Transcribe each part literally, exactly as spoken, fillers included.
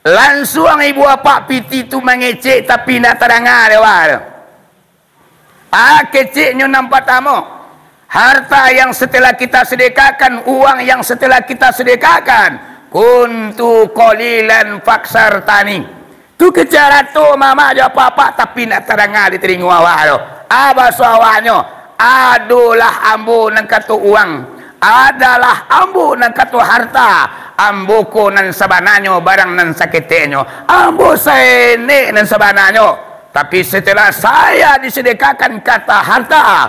Lansuang ibu apak pitih tu mangecek, tapi indak tadanga dek awak tu. Ah, keceknyo nan partamo, harta yang setelah kita sedekahkan, uang yang setelah kita sedekahkan, kuntu qalilan faksartani. Tu kecek arato mamak jo apak-apak, tapi indak tadanga di talingo awak tu. Ah, baso awaknyo, adolah ambo nan kato uang, adalah ambo nan kato harta, ambo ko nan sabananyo, barang nan saketeknyo, ambo saenek nan sabananyo. Tapi setelah saya disedekahkan kata harta,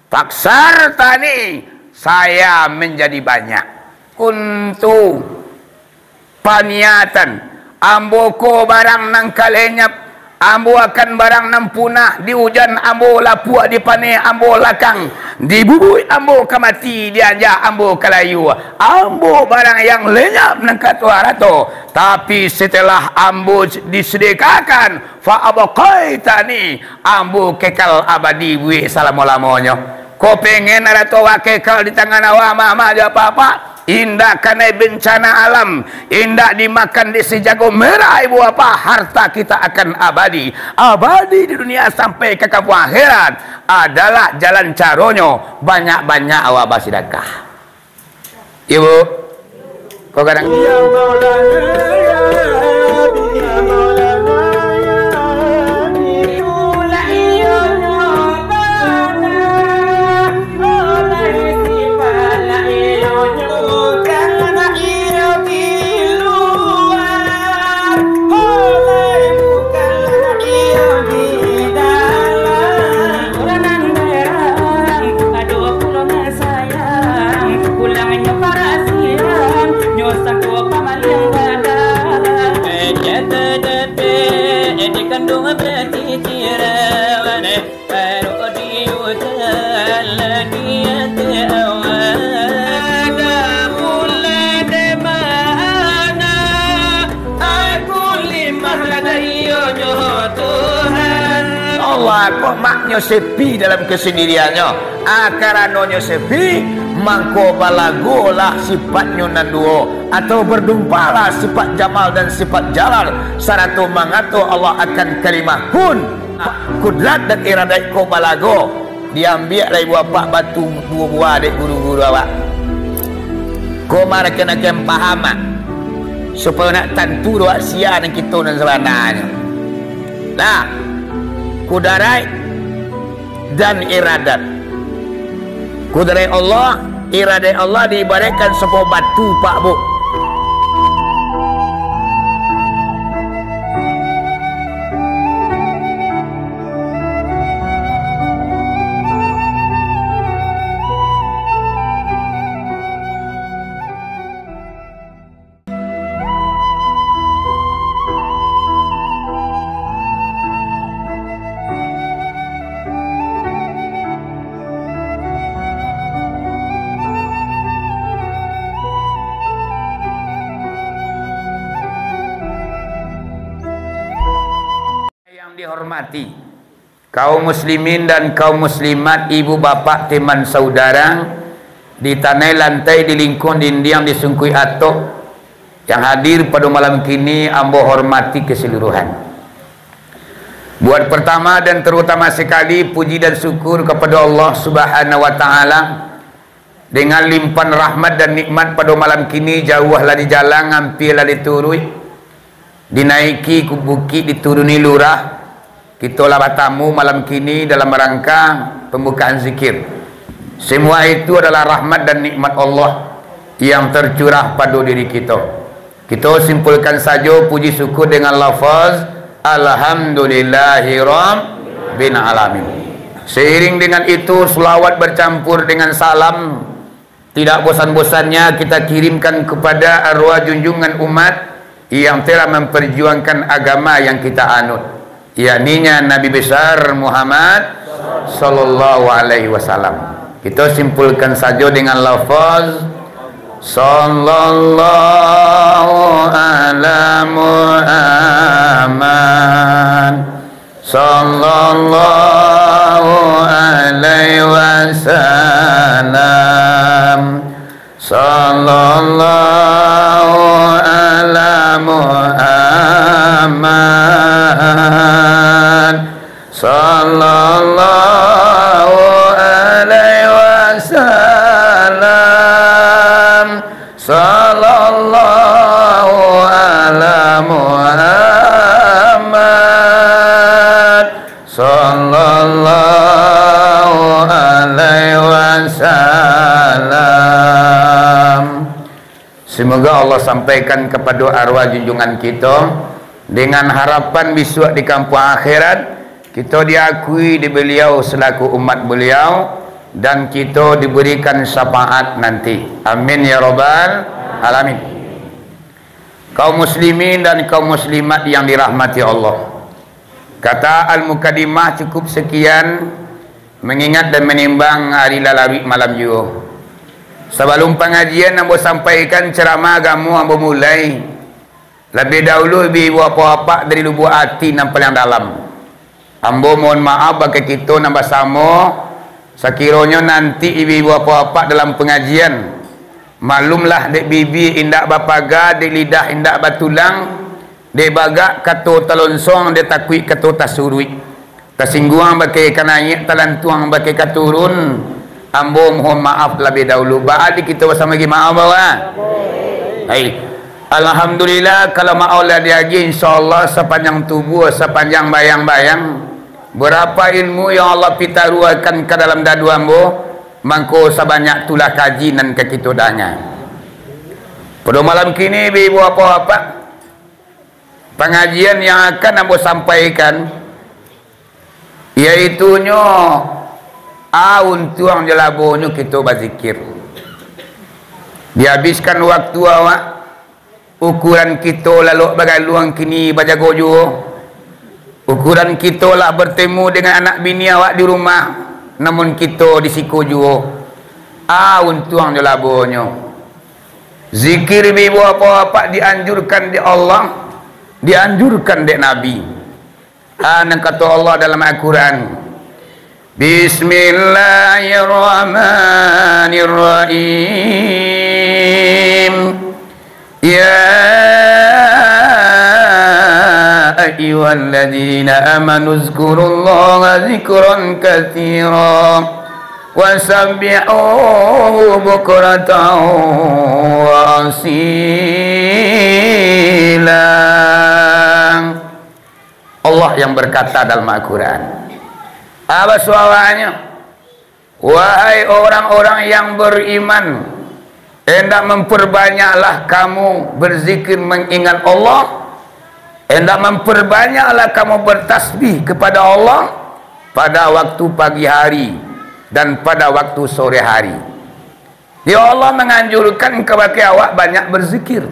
faksartani, saya menjadi banyak. Kuntu paniatan, ambo ko barang nan ka lenyap, ambo akan barang nan punah, di ujan ambo lapuak, di paneh ambo lakang, di bubuik ambo ka mati, di anjak ambo ka layu. Ambo barang yang lenyap nan kato arato, tapi setelah ambo disedekahkan, fa abqaitani, ambo kekal abadi buek salamo-lamonyo. Ko pengen arato awak kekal di tangan awak, mamak jo apak-apak? Indak kanai bencana alam, indak dimakan dek si jago merah, ibu apak, harta kita akan abadi. Abadi di dunia sampai ka kampuang akhirat adalah jalan caronyo, banyak-banyak awak basidakah. Ibu, kau kadang Allah, kok maknyo sepi dalam kesendiriannyo. Ah, karanonyo sepi, mangko balagolah sifatnyo nan duo, atau berdumpalah sifat Jamal dan sifat Jalal, sarato mangato Allah akan kalimah kun. Kudrat dan iradat ko balago, diambiak lai buah apak batu duo buah dek guru-guru awak. Ko marakan-akan paham, ah, supayo nak tantu doa sia nan kito nan sabananyo. Nah, kudaraik dan iradat. Kudaraik Allah, iradat Allah diibaratkan sabuah batu, Pak, Bu. Yang dihormati, kaum muslimin dan kaum muslimat, ibu bapak, teman saudara, di tanai lantai, di lingkuang dindiang, di sungkuik atok, yang hadir pado malam kini, ambo hormati keseluruhan. Buat pertama dan terutama sekali, puji dan syukur kepada Allah Subhanahu wa Ta'ala, dengan limpahan rahmat dan nikmat pado malam kini, jauah lah dijalang, ampia lah dituruik, dinaiki ku bukik, dituruni lurah, kito lah batamu malam kini dalam rangka pembukaan zikir. Semua itu adalah rahmat dan nikmat Allah yang tercurah pado diri kito. Kito simpulkan sajo puji syukur dengan lafaz, "Alhamdulillahirabbil alamin." Seiring dengan itu, selawat bercampur dengan salam tidak bosan-bosannya kita kirimkan kepada arwah junjungan umat yang telah memperjuangkan agama yang kita anut, yakninya Nabi Besar Muhammad sallallahu alaihi wasallam. Kita simpulkan saja dengan lafaz, "Sallallahu ala Muhammad, sallallahu alaihi wasallam, sallallahu ala Muhammad." Allah sampaikan kapado arwah junjungan kito, dengan harapan bisuak di kampuang akhirat, kito diakui di beliau salaku umat beliau, dan kito diberikan syafaat nanti. Amin ya rabbal alamin. Kaum muslimin dan kaum muslimat yang dirahmati Allah. Kata Al-Mukadimah cukup sekian, mengingat dan menimbang ari lah laruik malam juo. Sabalum pangajian ambo sampaikan ceramah agamo ambo mulai, labiah dahulu ibu-ibu apak-apak dari lubuak ati nan paliang dalam. Ambo mohon maaf bakeh kito nan basamo, sakironyo nanti ibu-ibu apak-apak dalam pangajian, maklumlah dek bibia indak bapaga, dek lidah indak batulang, dek bagak kato talonsong, dek takuik kato tasuruik. Tasingguang bakeh ka naiak, talantuang bakeh ka turun, ambo mohon maaf labiah dahulu. Baa di kito basamo lagi maaf, bawa? Hai. Alhamdulillah, kalau maaf lah diagiah, insyaallah sapanjang tubuah, sapanjang bayang-bayang, berapa ilmu yang Allah pitaruahkan ka dalam dadu ambo, mangko sabanyak tulah kaji nan ka kito danga. Pado malam kini, ibu-ibu apak-apak, pangajian yang akan ambo sampaikan, yaitunyo, a untuang jo labonyo kito bazikir. Dihabiskan waktu awak, ukuran kito lalok bagaluang kini bajago juo. Ukuran kito lah bertemu dengan anak bini awak di rumah, namun kito di siko juo. A untuang jo labonyo. Zikir ibu-ibu apak-apak dianjurkan dek Allah, dianjurkan dek Nabi. A, nan kato Allah dalam Al-Quran, Bismillahirrahmanirrahim. Ya ayyuhalladzina amanu zkurullaha zikran katsira, wasabbihuhu bukratan wa asila. Allah yang berkata dalam Al-Quran, apa suaranya? Wahai orang-orang yang beriman, hendak memperbanyaklah kamu berzikir mengingat Allah, hendak memperbanyaklah kamu bertasbih kepada Allah pada waktu pagi hari dan pada waktu sore hari. Ya Allah menganjurkan kabake awak banyak berzikir.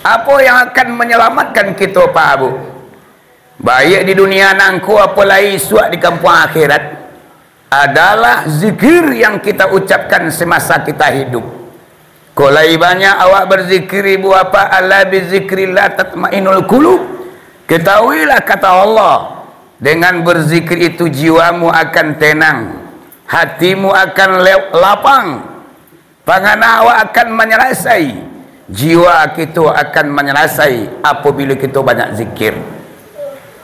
Apo yang akan menyelamatkan kito, Pak Abu? Baik di dunia nangko, apo lai isuak di kampuang akhirat, adalah zikir yang kita ucapkan semasa kita hidup. Kok lai banyak awak berzikir, ibu apak, "Ala bizikrillah tatmainnul qulub." Ketahuilah kata Allah, dengan berzikir itu jiwamu akan tenang, hatimu akan le-, lapang, panganah awak akan manyalasai, jiwa kito akan manyalasai apabila kito banyak zikir.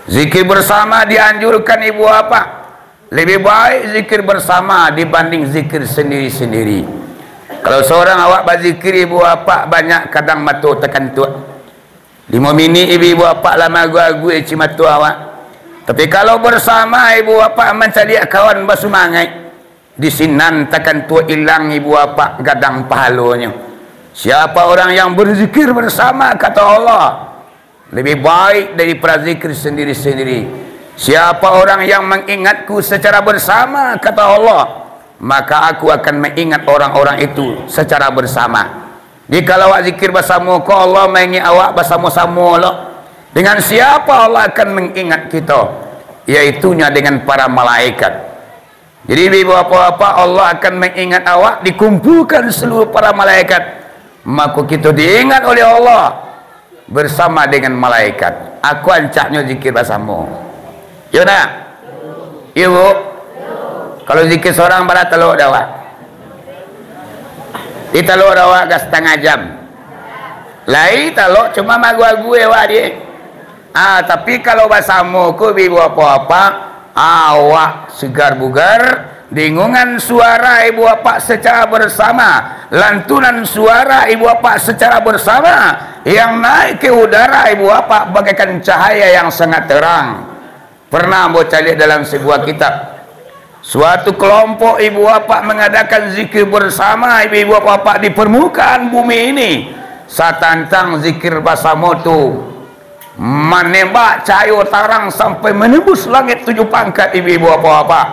Zikir bersama dianjurkan, ibu apak. Lebih baik zikir bersama dibanding zikir sendiri-sendiri. Kalau sorang awak bazikir, ibu apak, banyak kadang mato takantuak. Limo minik ibu-ibu apak lah maagu-agu ici mato awak. Tapi kalau bersama, ibu apak mancaliak kawan basumangaik, di sinan takantuak ilang ibu apak gadang pahalonyo. Siapa orang yang berzikir bersama, kata Allah, lebih baik daripada zikir sendiri-sendiri. Siapa orang yang mengingatku secara bersama, kata Allah, maka aku akan mengingat orang-orang itu secara bersama. Jikalau awak zikir basamo ko, Allah maingat awak basamo-samo lo. Dengan siapa Allah akan mengingat kito? Yaitunya dengan para malaikat. Jadi, ibu apak-apak, Allah akan mengingat awak, dikumpulkan seluruh para malaikat. Mako, kito diingat oleh Allah bersama dengan malaikat. Aku ancaknyo zikir basamo. Yo ndak? Iyo, Bu? Kalau zikir sorang, bara talok dek awak? Di talok dek awak agak satangah jam. Lai talok, cuma maagu-agu awak di. Ah, tapi kalau basamo ko, ibu apak-apak, awak segar bugar, dengungan suara ibu apak secara bersama, lantunan suara ibu apak secara bersama, yang naik ke udara ibu apak bagaikan cahaya yang sangat terang. Pernah ambo caliak dalam sebuah kitab. Suatu kelompok ibu bapak mengadakan zikir bersama ibu-ibu bapak di permukaan bumi ini. Satantang zikir basamo tu manembak cahayo tarang sampai menembus langit tujuh pangkat ibu-ibu bapak-bapak.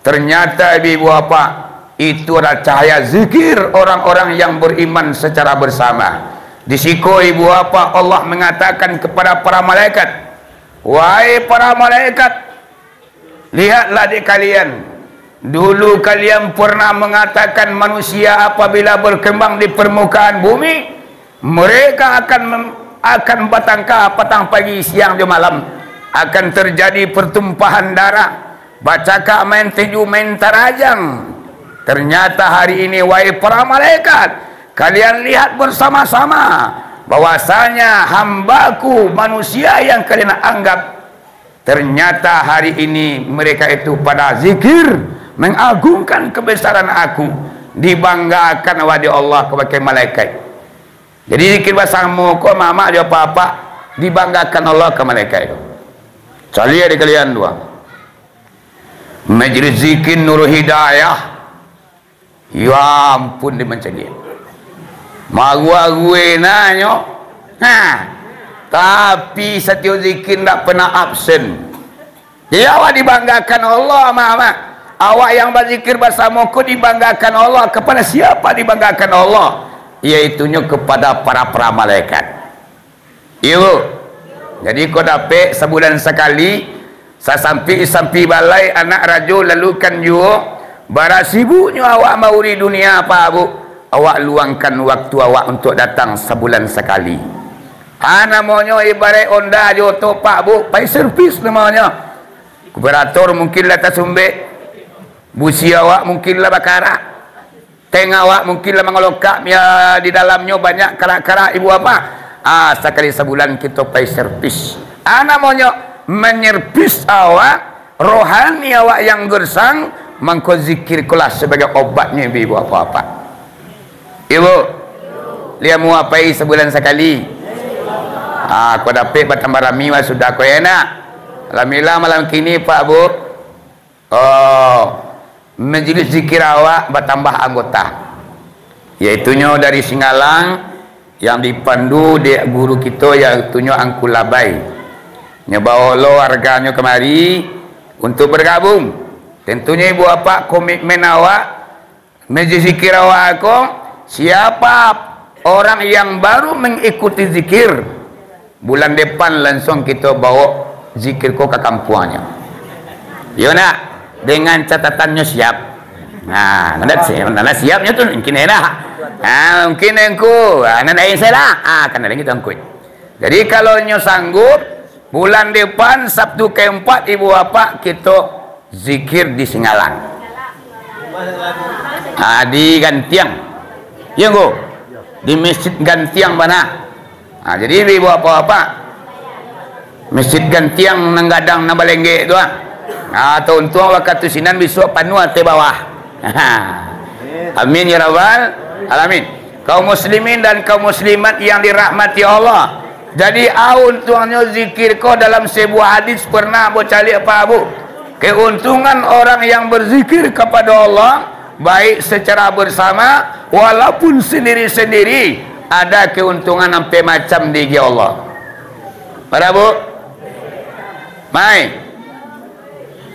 Ternyata ibu-ibu bapak, itu adalah cahaya zikir orang-orang yang beriman secara bersama. Di siko ibu bapak, Allah mengatakan kepada para malaikat, "Wahai para malaikat, lihatlah di kalian. Dulu kalian pernah mengatakan manusia apabila berkembang di permukaan bumi, mereka akan mem-, akan batangka patang pagi, siang jo malam. Akan terjadi pertumpahan darah, bacakak main tinju, main tarajang. Ternyata hari ini, wahai para malaikat, kalian lihat bersama-sama bahwasanya hambaku manusia yang kalian anggap, ternyata hari ini mereka itu pada zikir, mengagungkan kebesaran Aku, dibanggakan oleh Allah kepada malaikat." Jadi zikir basamo ko mamak jo apak-apak, dibanggakan Allah ka malaikat tu. Caliak di kalian tu. Majlis zikir Nurul Hidayah. Ya ampun, dia mancaliak. Maruah-ruah nanyo. Ha. Tapi satiok zikir ndak pernah absen. Jadi awak dibanggakan Allah, mamak. Awak yang bazikir basamo ko dibanggakan Allah. Kepada siapa dibanggakan Allah? Yaitunyo kepada para-para malaikat. Iyo, Bu. Jadi ko dapek sabulan sakali, sasampik-sampik balai anak rajo lalukan juo, bara sibuknyo awak mauri dunia, Pak, Bu. Awak luangkan waktu awak untuak datang sabulan sakali. Ah, namonyo ibaraik onda jo oto, Pak, Bu, pai servis namonyo. Kuberator mungkin lah tasumbek, busi awak mungkin lah bakarak, tank awak mungkin lah mangolokak, ya, di dalamnyo banyak karak-karak, ibu bapak. Ah, sakali sabulan kito pai servis. Ah, namonyo manyervis awak, rohani awak yang gersang, mangko zikir ko lah sabagai obatnyo, ibu bapak-bapak. Ibu, liamu apai sabulan sakali. Ah, ko dapek batambah rami mah sudah ko, ya nak? Alhamdulillah, malam kini, Pak, Bu. Oh, majlis zikir awak batambah anggota. Yaitunyo dari Singgalang yang dipandu dek guru kito, yaitunyo Angku Labai. Nyo bawa lo warganyo kamari untuk bergabung. Tentunyo ibu bapak komitmen awak Majlis zikir awak ko, siapa orang yang baru mengikuti zikir, bulan depan langsung kito bawa zikir ko ka kampuangnyo. Yo nak? Dengan catatannya siap. Nah, nanda siap, nanda siapnya tu mungkin enak. Ah, mungkin engku, ah, nanda insya lah. Ah, kan ada kita angkut. Jadi kalau nyo sanggup, bulan depan Sabtu keempat ibu bapak kito zikir di Singgalang. Ah, di Gantiang. Iyo, ngku? Di Masjid Gantiang bana. Ah, jadi, ibu bapak-bapak, Masjid Gantiang nan gadang nan balenggek tu, ah. Ah, tauntuang wakatu sinan bisuak panuah ateh bawah. Amin ya rabbal alamin. Kaum muslimin dan kaum muslimat yang dirahmati Allah. Jadi, ah, untuangnyo zikir ko dalam sebuah hadis pernah ambo caliak, Pak, Bu. Keuntungan orang yang berzikir kepada Allah, baik secara bersama walaupun sendiri-sendiri, ada keuntungan ampek macam diagiah Allah. Bara, Bu? Mai.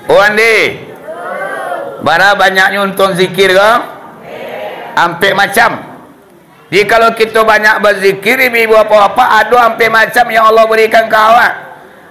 Oh, andi. Bara banyaknyo untuang zikir ko? Ampek macam. Jadi, kalau kito banyak bazikir, ibu-ibu, bapak-bapak, ado ampek macam yang Allah berikan ka awak.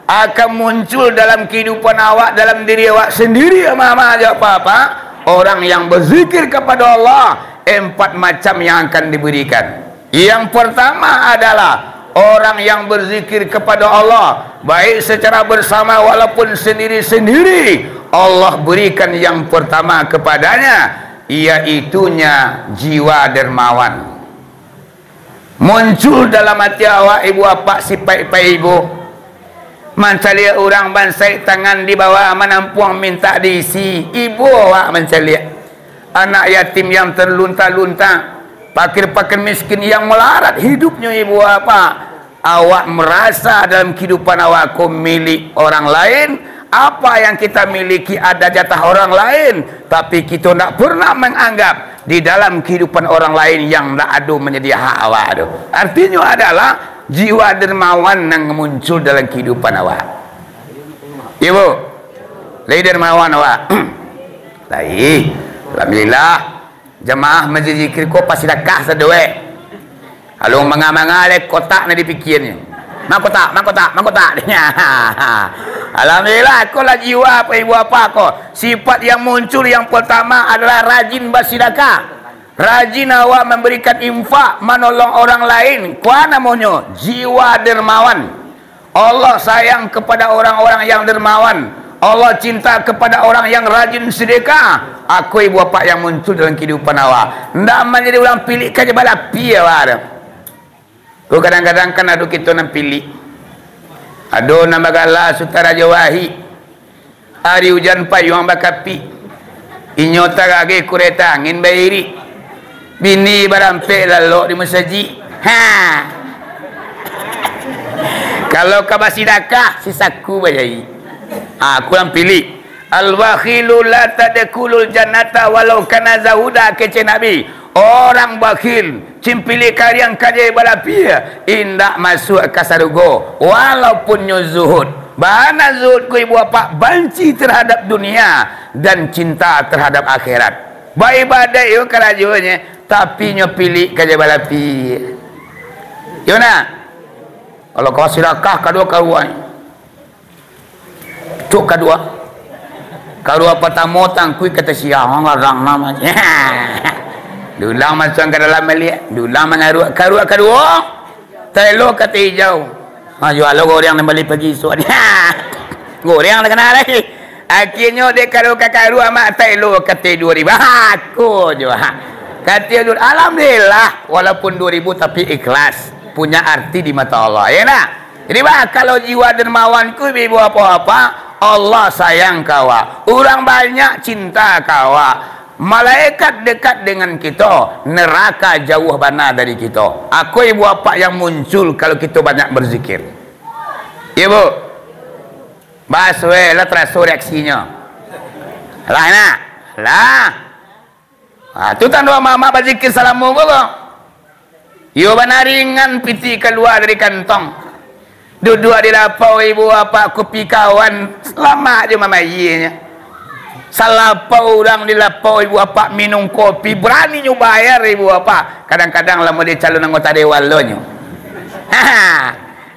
Akan muncul dalam kehidupan awak, dalam diri awak sendiri, mama jo papa, orang yang berzikir kepada Allah, empat macam yang akan diberikan. Yang pertama adalah orang yang berzikir kepada Allah, baik secara bersama walaupun sendiri-sendiri, Allah berikan yang pertama kepadanya, iaitunya jiwa dermawan. Muncul dalam ati awak, ibu apak, sipaik-paik ibu. Mancaliak urang bansaik tangan di bawah, manampuang mintak diisi, ibu awak mancaliak. Anak yatim yang terlunta-lunta, pakir-pakir miskin yang malarat hidupnyo, ibu apak. Awak marasa dalam kehidupan awak ko milik orang lain, Apa yang kita miliki ada jatah orang lain, tapi kita ndak pernah menganggap di dalam kehidupan orang lain yang ndak ado menjadi hak awak tu. Artinyo adalah jiwa dermawan yang muncul dalam kehidupan awak. Ibu, lai dermawan awak. Lai. Alhamdulillah. Jamaah masjid zikir ko pasidakah sadoe. Alun manga-manga lai kotak nan dipikianyo. Mangkotak, mangkotak, mangkotak. Alhamdulillah, ko lah jiwa apa ibu apa ko. Sifat yang muncul yang pertama adalah rajin basidakah. Rajin awak memberikan infak, manolong orang lain. Kua namonyo? Jiwa dermawan. Allah sayang kepada orang-orang yang dermawan. Allah cinta kepada orang yang rajin sedekah. Ako ibu apak yang muncul dalam kehidupan awak. Ndak manjadi urang pilik ka jaba lapie awak tu. Ko kadang-kadang kan ado kito nan pilik. Ado nan bagala Sutarajo Wahid. Ari ujan payuang bakapik. Inyo tarageh kureta angin bairik. Bini barampek lalok di musajik. Ha. Kalau ka basidakah, sisaku bajaik. Ha, kurang pilik. Al-bakhilu la tadkhulul jannata walau kana zahuda, kecek Nabi. Orang bakhil, cimpilik kariang kajai balapie, indak masuak ka sarugo, walaupun nyo zuhud. Bana zuhud ko ibu apak, banci terhadap dunia dan cinta terhadap akhirat. Baibadaik yo karajonyo, tapi nyo pilik kajai balapie. Yo nah, kalau kau sirakah kaduo karuan. Cuk kaduo. Karuan patamo tangkuik kata sia, ngarang nama. Dulang masuak ka dalam baliak, dulang mangaruak, karuan kaduo. Taelo kata ijau. Ha, jualo goreng nan bali pagi isuak. Goreng lah kana lai. Akhirnyo dek karuan ka karuan mak taelo kata duo ribu. Ha, ko jo. Ha. Kata duo, alhamdulillah, walaupun duo ribu tapi ikhlas. Punya arti di mata Allah. Ya nah? Jadi, bah, kalau jiwa dermawan ko, ibu apak-apak, Allah sayang ka awak. Urang banyak cinta ka awak. Malaikat dekat dengan kito, neraka jauah bana dari kito. Ako ibu apak yang muncul kalau kito banyak berzikir. Iyo, Bu? Basueh lah taraso reaksinyo. Lah, nah. Lah. Ha, tu tando amak-amak bazikir salamo ko, ko. Iyo bana ringan pitih kalua dari kantong. Duduak di lapau ibu apak kopi kawan, salamak jo mamainyo. Salapau urang di lapau ibu apak minum kopi, barani nyo bayar ibu apak. Kadang-kadang lah model calon anggota dewan lo nyo.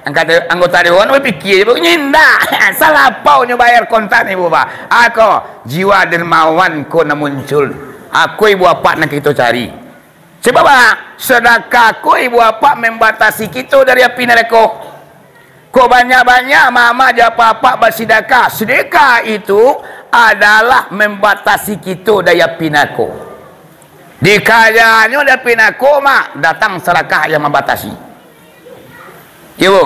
Anggota, anggota dewan bapikia jo, bunyi indak. Salapau nyo bayar kontan ibu apak. Ako, jiwa dermawan ko nan muncul. Ako ibu apak nan kito cari. Sebab apo? Sedekah ko ibu apak membatasi kito dari api narako. Kok banyak-banyak mama jo apak-apak basidakah. Sedekah itu adalah membatasi kito dari api narako. Dikajanyo dari api narako, mak, datang sedekah yang membatasi. Iyo, Bu?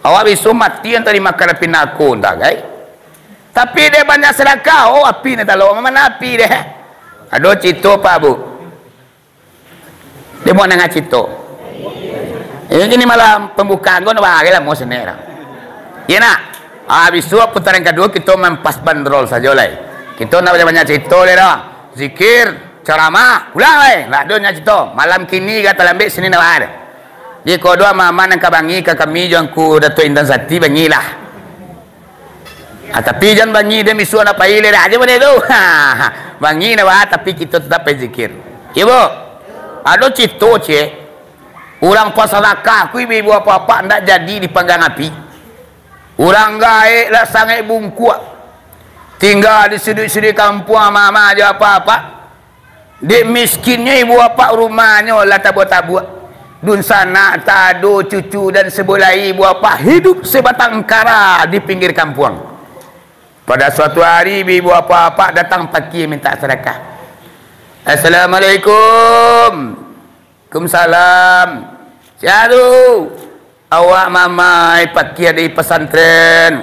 Awak biso mati antah dimakan api narako, antah, gai? Tapi dek banyak sedekah, oh, api nan talok, mama api deh. Ado cito, Pak, Bu. Dia mau nangah cito. Ini kini malam pembukaan ko, nak bahagi lah, mau senek dah. Iya nak? Ah, bisuak putaran kaduo kito mampas bandrol sajo lai. Kito ndak banyak-banyak cito lai dah. Zikir, ceramah, pulang lai. Ndak ado nyo cito. Malam kini ka talambek, Senin awak ado. Jikok ado aman-aman nan ka bangi ka kami jo Angku Datuak Intan Sati, bangilah. Ah, tapi jan bangi dek bisuak nak pai lai dah, aja bana tu. Bangi nak bah, tapi kito tetap pai zikir. Iyo, Bu. Ado cito, ciek. Urang pasadakah ku ibu-ibu apak-apak ndak jadi dipanggang api. Urang gaek lah sangaik bungkuak. Tingga di sidik-sidik kampuang, mama jo apak-apak. Dek miskinnyo ibu apak, rumahnyo lah tabuak-tabuak. Dunsanak tak ado cucu dan sebulai ibu apak hidup sebatang kara di pinggir kampuang. Pada suatu hari, ibu apak-apak datang pakia minta sadakah. "Assalamualaikum." "Waalaikumsalam." "Siaru." "Awak mamai pakia di pasantren."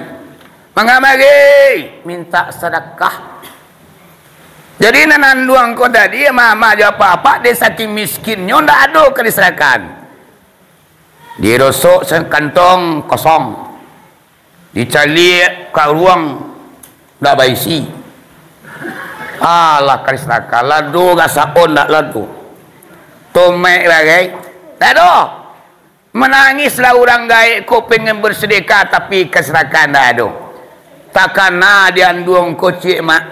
"Mangamari?" "Mintak sadakah." Jadi, nan anduang ko tadi, mama jo apak-apak, dek saking miskinnyo, ndak ado ka disadakahan. Dirosok sakantong kosong. Dicaliak karuang dak baisi. Alah, ka disadakah, lado gasaon dak lado. Tomaik bagai, dak ado. Manangislah urang gaek ko, pengen bersedekah, tapi ka disadakah dak ado. Takana di anduang ko, ciek mak.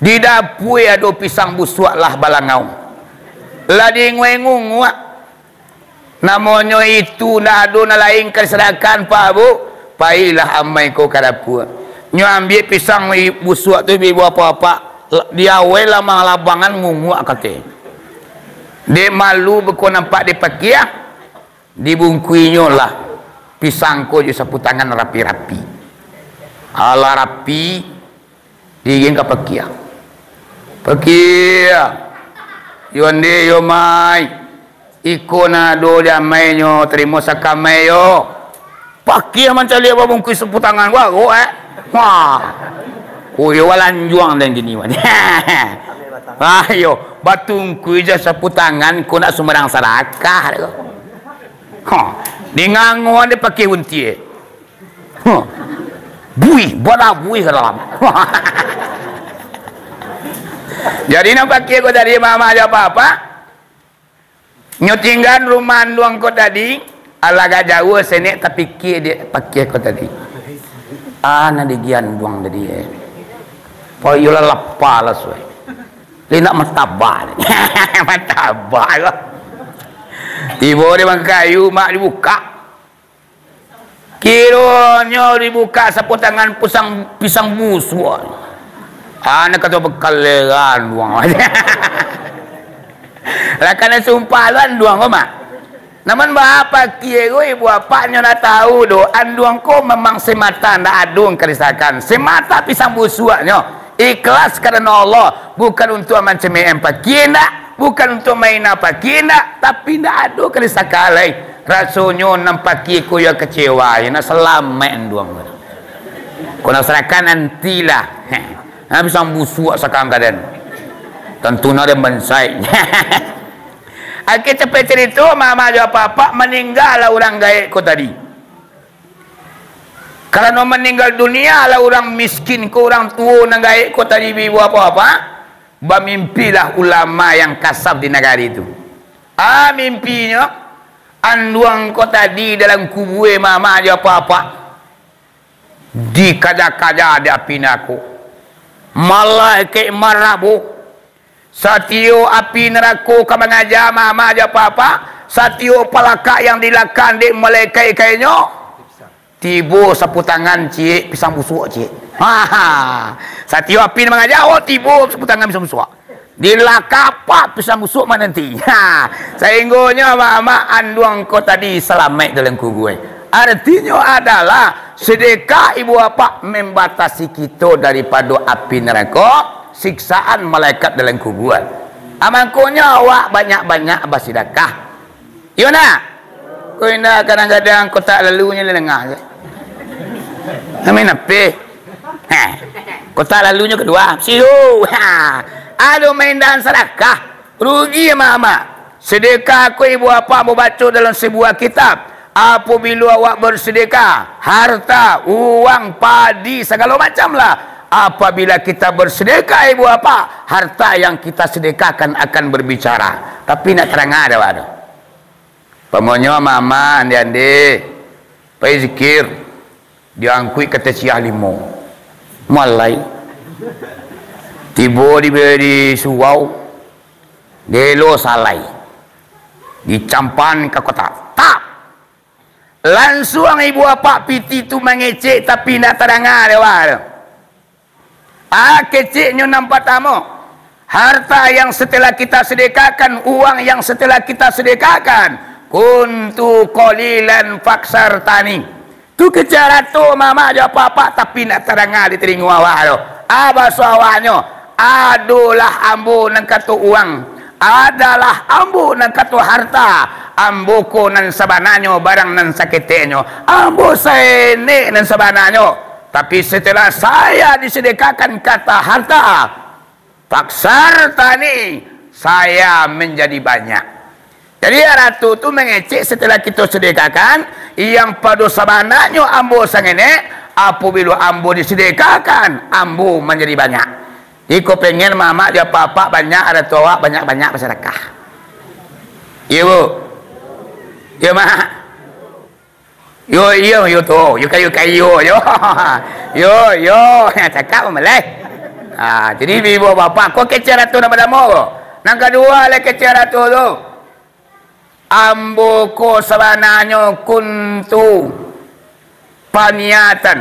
Di dapua ado pisang busuak lah balangau. Lah diinguak-inguak. Namonyo itu ndak ado nan lain ka disadakah, Pak, Bu. Pailah amai ko ka dapua. Nyo ambiak pisang i-, busuak tu, ibu apak-apak, di awai lah malabangan ngunguak kate. Dek malu beko nampak dek pakiah, dibungkuinyo lah pisang ko jo sapu tangan rapi-rapi. Alah rapi, diigian ka pakiah. Pakiah. Yo ande, yo mai. Iko nan ado di amai nyo, tarimo sakamai yo. Pakiah mancaliak babungkuih sapu tangan, wah, eh. Wah. Oh, yo, walanjuang dan gini, wah. Ah, yo, batungkuih jo sapu tangan, ko nak sumbarang sadakah, ko. Ha, di ngango ande pakiah unti, eh. Huh. Buih, balabuih ka dalam. Jadi, nan pakiah ko tadi, mama jo papa, nyo tinggaan rumah anduang ko tadi, alah agak jauah senek tapikia dek pakiah ko tadi. Ah, nan digian anduang tadi, eh. Payolah lapa lah suai. Linak martabak. Martabak lah. Tibo di bangkayu, mak dibukak. Kironyo dibukak sapu tangan pisang, pisang busuak. Anak kato bakaleran duang. Lah kana sumpah lu anduang ko, mak. Namun bapa kiro ibu apak nyo nak tahu do, anduang ko memang semata ndak ado karisakan. Semata pisang busuaknyo. Ikhlas karano Allah, bukan untuak mancemeh-en pakiah ndak, bukan untuak maina pakiah ndak, tapi ndak ado ka disakalai. Rasonyo nan pakiah ko yo kecewa, yo nak salamaik anduang ko. Ko nak sarakan nantilah. Heh. Nah, pisang busuak sakang kaden. Tantu nak den bansaik. Akhir capek carito, mama jo apak-apak, maninggalah urang gaek ko tadi. Karano maninggal dunia lah urang miskin ko, urang tuo nan gaek ko tadi, ibu apak-apak, bamimpilah ulama yang kasaf di nagari tu. Ah, mimpinyo, anduang ko tadi dalam kubua, mama jo apak-apak, dikaja-kaja dek api narako. Malaikat marabuah. Satiyok api narako ka mangaja mama jo papa, satiyok palakak yang dilakak dek malaikat kainyo, tibo sapu tangan ciek pisang busuak ciek. Ha, ha. Satiyok api nan mangaja, oh, tibo sapu tangan pisang busuak. Dilakak apak pisang busuak mananti. Ha, sainggonyo mama anduang ko tadi salamaik dalam kubua. Artinyo adalah, sedekah ibu apak membatasi kito daripado api narako, siksaan malaikat dalam kubua. Ah, mangkonyo awak banyak-banyak basidakah. Iyo ndak? Ko indak, kadang-kadang kotak lalunyo lengah se. Amin ape? Ha. Kotak lalunyo kaduo. Siu. Ha. Ado maindahan sadakah. Rugi amak-amak. Sedekah ko ibu apak babaco dalam sabuah kitab. Apabilo awak bersedekah, harta, uang, padi, sagalo macam lah. Apabila kita bersedekah, ibu apak, harta yang kita sedekahkan akan berbicara. Tapi nak tarang ado, ado. Pamonyo mama, ande-ande, pai zikir, diangkuik ka tasiah limo. Malai. Tibo di, di surau, gelo salai. Dicampan ka kotak. Tak! Lansuang ibu apak pitih tu mangecek, tapi indak tadanga dek awak tu. Ah, keceknyo nan partamo, harta yang setelah kita sedekahkan, uang yang setelah kita sedekahkan, kuntu qalilan faksartani. Tu kecek arato mamak jo apak-apak, tapi indak tadanga di talingo awak tu. Ah, baso awaknyo, adolah ambo nan kato uang, adalah ambo nan kato harta, ambo ko nan sabananyo, barang nan saketeknyo, ambo saenek nan sabananyo. Tapi setelah saya disedekahkan kata harta, faksartani, saya menjadi banyak. Jadi, arato tu mangecek setelah kito sedekahkan, yang pado sabananyo ambo sangenek, apabilo ambo disedekahkan, ambo manjadi banyak. Iko pengen mamak jo apak-apak banyak arato awak, banyak-banyak basadakah. Iyo, Bu? Iyo, Mak? Yo, iyo, yo tu, yo kayo-kayo, yo. Yo, yo, cakap maleh. Ha, jadi, ibu bapak, ko kecek arato nan partamo ko. Nan kaduo, lai kecek arato tu. Ambo ko sabananyo kuntu paniatan.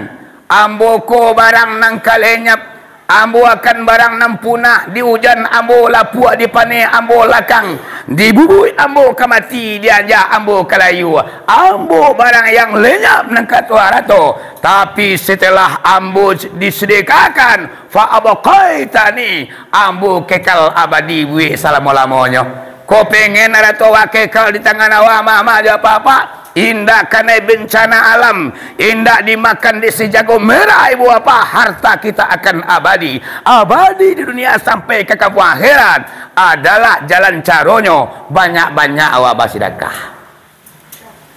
Ambo ko barang nan ka lenyap. Ambo akan barang nan punah, di ujan ambo lapuak, di paneh ambo lakang, di bubuik ambo ka mati, di anjak ambo ka layua. Ambo barang yang lenyap nan ka tuah arato, tapi setelah ambo disedekahkan, fa abqaitani, ambo kekal abadi buek salamo-lamonyo. Ko pengen arato awak kekal di tangan awak, mamak jo apak-apak? Indak kanai bencana alam, indak dimakan dek si jago merah, ibu bapak, harta kita akan abadi. Abadi di dunia sampai ka kampuang akhirat adalah jalan caronyo, banyak-banyak awak basidakah.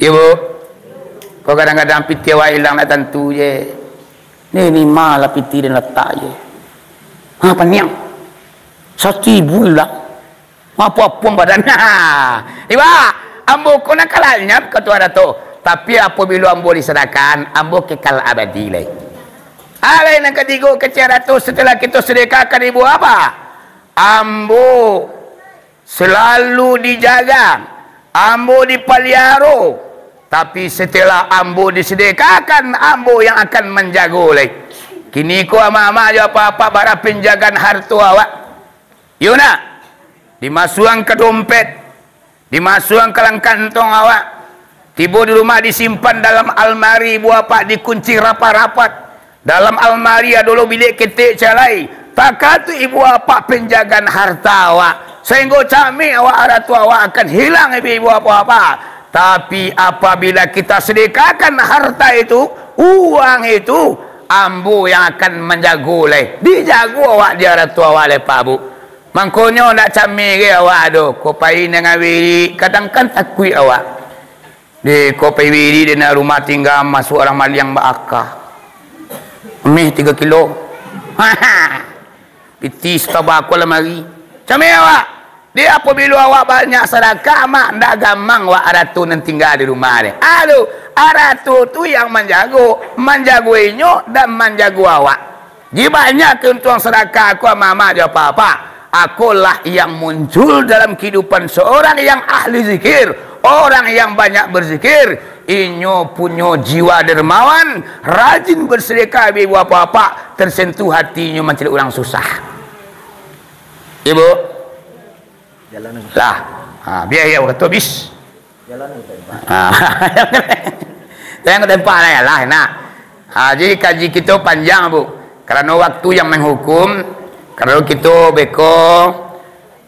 Iyo, Bu? Ko kadang-kadang pitih awak ilang, ndak tantu je. Ni, ni ma lah pitih den latak je. Ha, paniang. Saribu ilang. Apo-apo badan. Iba, ambo ko nan ka lanyap, ka tuah arato. Tapi apabilo ambo disadakahkan, ambo kekal abadi lai. Alai nan katigo, kecek arato, setelah kito sedekahkan, ibu bapak, ambo selalu dijaga, ambo dipaliaro. Tapi setelah ambo disedekahkan, ambo yang akan manjago lai. Kini ko amak-amak jo apak-apak bara penjagaan harto awak. Iyo nak, dimasuang ka dompet, dimasuang ka dalam kantong awak, tibo di rumah disimpan dalam almari, ibu bapak, dikunci rapat-rapat. Dalam almari ado lo bilik ketek ciek lai, takah tu ibu bapak penjagaan harta awak, sahinggo cameh awak, arato awak akan hilang, ibu bapak. Tapi apabila kita sedekahkan harta itu, uang itu, ambo yang akan manjago lai. Dijago awak di arato awak lai, Pak, Bu. Mangkonyo ndak cameh ge awak tu. Ko pai nan ngawirik, kadang kan takuik awak. Di ko pai wirik di nan rumah tingga, masuak urang maliang baaka. Meh tigo kilo. Pitih sataba ko lamari. Cameh awak. Di apabilo awak banyak sadakah, mak, ndak gamang awak arato nan tingga di rumah deh. Aduh, arato tu yang manjago, manjago inyo dan manjago awak. Jadi banyak keuntungan sadakah ko, amak-amak jo apak-apak. Akolah yang muncul dalam kehidupan seorang yang ahli zikir, orang yang banyak berzikir. Inyo punyo jiwa dermawan, rajin bersedekah, ibu bapak-bapak, tersentuh hatinyo mancaliak urang susah. Ibu? Jalan. Lah. Ha, biar ya waktu habis. Jalan utai, Pak. Ah, jangan tempat lah ya lah, nak. Ah, jadi kaji kita panjang, Bu. Karena waktu yang menghukum, kalau kita beko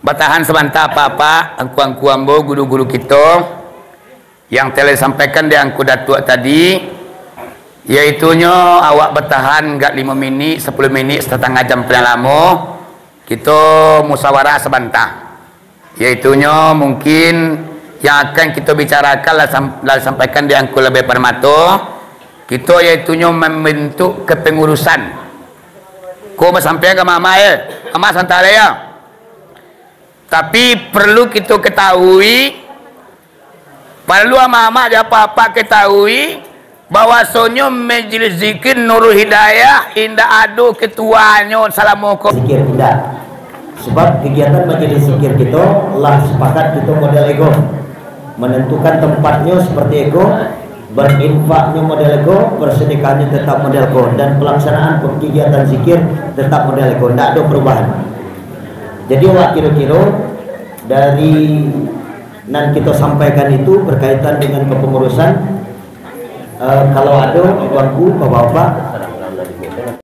batahan sebentar, Pak-pak, angku-angku ambo, guru-guru kita, yang telah disampaikan di angku Datuk tadi, yaitunyo awak batahan gak lima minit, sepuluh minit, setengah jam paling lamo, kita musyawarah sebentar. Yaitunyo mungkin yang akan kita bicarakan lah, sam-, lah disampaikan di angku Labai Parmato, kita yaitunyo membentuk kepengurusan. Ko basampaian ka Mama, eh. Mama santai ya. Tapi perlu kita ketahui, perlu amak-amak jo apak-apak ketahui, bahwasonyo Majelis Zikir Nurul Hidayah indak ado ketuanyo salamo ko. Zikir indak. Sebab kegiatan majelis zikir kita lah sepakat kita model iko. Menentukan tempatnyo seperti iko, berinfaknyo model iko, bersedekahnyo tetap model iko, dan pelaksanaan kegiatan zikir tetap model iko. Ndak ado perubahan. Jadi, awak kiro-kiro dari nan kita sampaikan itu berkaitan dengan kepengurusan, eh, kalau ado tuanku, bapak-bapak,